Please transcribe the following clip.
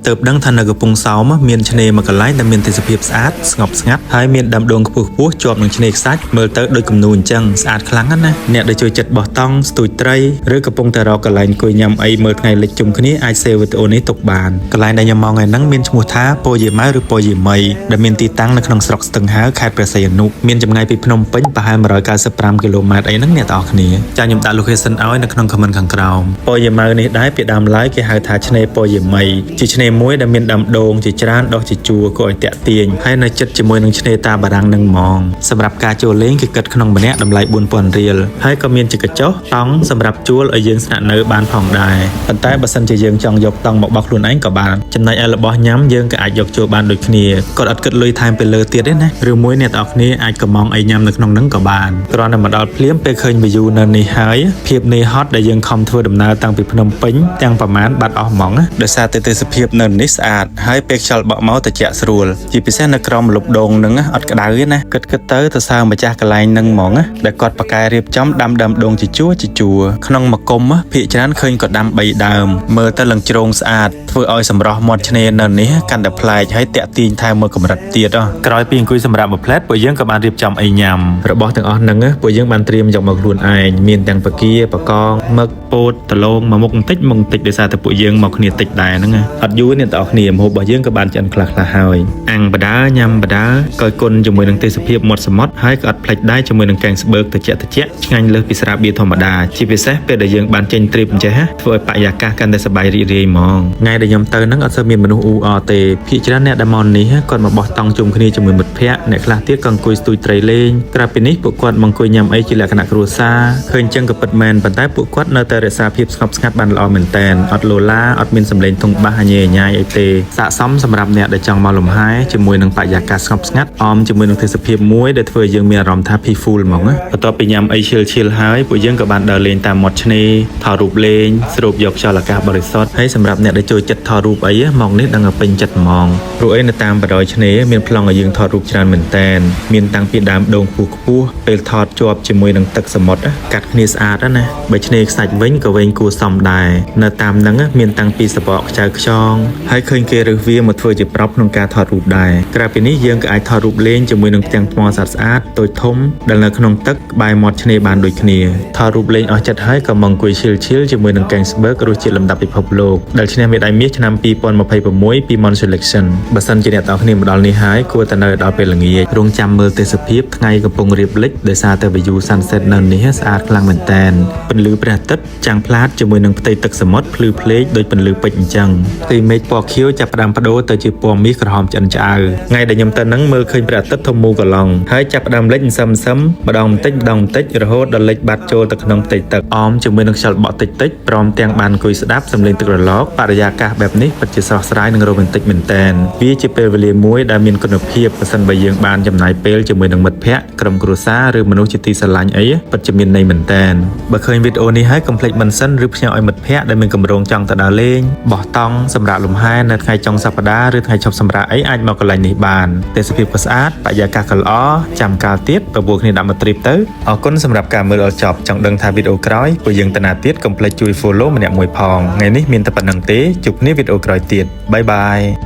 ទើបដឹងថានៅកំពង់សោមមានឆ្នេរមួយកន្លែងដែលមានទេសភាពស្អាតស្ងប់ស្ងាត់ហើយមានដើមដូងខ្ពស់ខ្ពស់ជាប់នឹងឆ្នេរខ្សាច់មើលទៅដូចគំនូរអញ្ចឹងស្អាតខ្លាំងណាស់ណាអ្នកដែលចូលចិត្តបោះតង់ស្ទូចត្រីឬកំពុងតែរកកន្លែងអង្គុយញ៉ាំអីមើលថ្ងៃលិចជុំគ្នាអាច save វីដេអូនេះទុកបានកន្លែងដែលខ្ញុំមកថ្ងៃហ្នឹងមានឈ្មោះថាពោយេម៉ៅឬពោយេមីដែលមានទីតាំងនៅក្នុងស្រុកស្ទឹងហាវខេត្តព្រះសីហនុមានចម្ងាយពីភ្នំពេញប្រហែល195គីឡូម៉ែត្រអីហ្នឹងអ្នកទាំងអស់គ្នាចាខ្ញុំដាក់ location ឲ្យនៅក្នុង comment ខាងក្រោមពោយេម៉ៅនេះដែរពីដើមឡើយគេហៅថាឆ្នេរពោយេមីជាឆ្នេរមួយដែលមានដើមដូងជាច្រើនដុះជាជួរគួរឲ្យតាក់ទាញហើយនៅជិតជាមួយនឹងឆ្នេរតាបារាំងនឹងហ្មងសម្រាប់ការចូលលេងគេគិតក្នុងម្នាក់តម្លៃ4000រៀលហើយក៏មានជាកញ្ចុះតង់សម្រាប់ជួលឲ្យយើងស្នាក់នៅបានផងដែរប៉ុន្តែបើសិនជាយើងចង់យកតង់មកបោះខ្លួនឯងក៏បានចំណែកឯរបស់ញ៉ាំយើងក៏អាចយកចូលបានដូចគ្នាគាត់អត់គិតលុយថែមពីលើទៀតទេណាឬមួយអ្នកទាំងអស់គ្នាអាចកម្មង់អីញ៉ាំនៅក្នុងហ្នឹងក៏បានគ្រាន់តែមកដល់ភ្លាមពេលឃើញ view នៅនេះហើយភាពនឿយហត់ដែលយើងខំធ្វើដំណើរតាំងពីភ្នំពេញទាំងប្រមាណបាត់អស់ហ្មងណាដោយសារតែទេសភាពនៅនេះស្អាតហើយពេលខ្យល់បក់មកត្រជាក់ស្រួលជាពិសេសនៅក្រោមម្លប់ដូងហ្នឹងណាអត់ក្តៅទេណាគិតគិតទៅទៅសើម្ចាស់កន្លែងហ្នឹងហ្មងណាដែលគាត់ប៉ាកែរៀបចំដាំដើមដូងជាជួរជាជួរក្នុងមួយគុំភាគច្រើនឃើញក៏ដាំ3ដើមមើលទៅឡើងជ្រងស្អាតធ្វើឲ្យសម្រស់មាត់ឆ្នេរនៅនេះកាន់តែប្លែកហើយតាក់ទាញថែមមួយកម្រិតទៀតហ៎ក្រោយពីអង្គុយសម្រាប់មួយផ្លែតពួកយើងក៏បានរៀបចំអីញ៉ាំរបស់ទាំងអស់ហ្នឹងពួកយើងបានត្រៀមយកមកខ្លួនឯងមានទាំងបកាបកងមឹកពោតដលងមួយមុខបន្តិចមុខបន្តិចដោយសារតែពួកយើងមកគ្នាតិចដែរហ្នឹងអត់យូរអ្នកទាំងអស់គ្នាម្ហូបរបស់យើងក៏បានឆ្អិនខ្លះខ្លះហើយអាំងបដាញ៉ាំបដាក៏គុណជាមួយនឹងទេសភាពមាត់សមុទ្រហើយក៏អត់ផ្លេចដែរជាមួយនឹងកែងស្បឺកត្រជាក់ត្រជាក់ឆ្ងាញ់លើសពីស្រាបៀរធម្មតាជាពិសេសពេលដែលយើងបានចេញ trip អញ្ចេះណាធ្វើឲ្យបរិយាកាសកាន់តែសប្បាយរីករាយហ្មងថ្ងៃដែលខ្ញុំទៅហ្នឹងអត់សូវមានមនុស្សអ៊ូអរទេភាគច្រើនអ្នកដែលមកនេះគាត់មកបោះតង់ជុំគ្នាជាមួយមិត្តភ័ក្តិអ្នកខ្លះទៀតក៏អង្គុយស្ទូចត្រីលេងក្រៅពីនេះពួកគាត់មកអង្គុយញ៉ាំអីជាលក្ខណៈគ្រួសារឃើញចឹងក៏ពិតមែនប៉ុន្តែពួកគាត់នៅតែរក្សាភាពស្ងប់ស្ងាត់បានល្អមែនតែនអត់ឡូឡាអត់មានសម្លេងធុងបាសអញែញ៉ាយអីទេស័ក្តិសមសម្រាប់អ្នកដែលចង់មកលំហែជាមួយនឹងបរិយាកាសស្ងប់ស្ងាត់អមជាមួយនឹងទេសភាពមួយដែលធ្វើឲ្យយើងមានអារម្មណ៍ថា peaceful ហ្មងណាបន្ទាប់ពីញ៉ាំអីឈិលឈិលហើយពួកយើងក៏បានដើរលេងតាមមាត់ឆ្នេរថតរូបលេងស្រូបយកខ្យល់អាកាសបរិសុទ្ធហើយសម្រាប់អ្នកដែលចូលចិត្តថតរូបអីមកនេះដឹងតែពេញចិត្តហ្មងព្រោះអីនៅតាមបណ្ដោយឆ្នេរមានប្លង់ឲ្យយើងថតរូបច្រើនមែនតែនមានតាំងពីដើមដូងខ្ពស់ខ្ពស់ពេលថតជាប់ជាមួយនឹងទឹកសមុទ្រកាត់គ្នាស្អាតណាបើឆ្នេរខ្សាច់វិញក៏វែងគួរសមដែរនៅតាមហ្នឹងមានតាំងពីសបកខ្ចៅខ្យងហើយឃើញគេរើសវាមកធ្វើជា prop ក្នុងការថតរូបដែរក្រៅពីនេះយើងក៏អាចថតរូបលេងជាមួយនឹងផ្ទាំងថ្មស្អាតស្អាតតូចធំដែលនៅក្នុងទឹកក្បែរមាត់ឆ្នេរបានដូចគ្នាថតរូបលេងអស់ចិត្តហើយក៏មកអង្គុយឈិលឈិលជាមួយនឹងកែងស្បឺករសជាតិលំដាប់ពិភពលោកដែលឈ្នះមេដាយមាសឆ្នាំ2026ពី Mon Selection បើសិនជាអ្នកទាំងអស់គ្នាមកដល់នេះហើយគួរតែនៅដល់ពេលល្ងាចរងចាំមើលទេសភាពថ្ងៃកំពុងរៀបលិចដោយសារតែ view sunset នៅនេះស្អាតខ្លាំងមែនតែនពន្លឺព្រះអាទិត្យចាំងផ្លាតជាមួយនឹងផ្ទៃទឹកសមុទ្រភ្លឺភ្លេកដូចពន្លឺពេជ្រអញ្ចឹងផ្ទៃមេឃពណ៌ខៀវចាប់ផ្ដើមបដូរទៅជាពណ៌មាសក្រហមឆ្អិនឆ្អៅថ្ងៃដែលខ្ញុំទៅនឹងមើលឃើញព្រះអាទិត្យធំមូលកន្លងហើយចាប់ផ្ដើមលិចសឹមសឹមម្ដងបន្តិចម្ដងបន្តិចរហូតដល់លិចបាត់ចូលទៅក្នុងផ្ទៃទឹកអមជាមួយនឹងខ្យល់បក់តិចតិចព្រមទាំងបានអង្គុយស្ដាប់សំឡេងទឹករលកបរិយាកាសបែបនេះពិតជាស្រស់ស្រាយនិងរ៉ូមែនទិកមែនទែនវាជាពេលវេលាមួយដែលមានគុណភាពប្រសិនបើយើងបានចំណាយពេលជាមួយនឹងមិត្តភ័ក្តិក្រុមគ្រួសារឬមនុស្សជាទីស្រឡាញ់អីពិតជាមានន័យមែនទែនបើឃើញវីដេអូនេះហើយកុំភ្លេច mention ឬផ្ញើឲ្យមិត្តភ័ក្តិដែលមានគម្រោងចង់ទៅដើរលេងបោះតង់សម្រាប់លំហែនៅថ្ងៃចុងសប្តាហ៍ឬថ្ងៃឈប់សម្រាកអីអាចមកកន្លែងនេះបានទេសភាពក៏ស្អាតបរិយាកាសក៏ល្អចាំកាលទៀតបបួលគ្នាដាក់មក trip ទៅអរគុណសម្រាប់ការមើលដល់ចប់ចង់ដឹងថាវីដេអូក្រោយពួកយើងទៅណាទៀតកុំភ្លេចជួយ follow ម្នាក់មួយផងថ្ងៃនេះមានតែប៉ុណ្ណឹងទេជួបគ្នាវីដេអូក្រោយទៀត bye bye.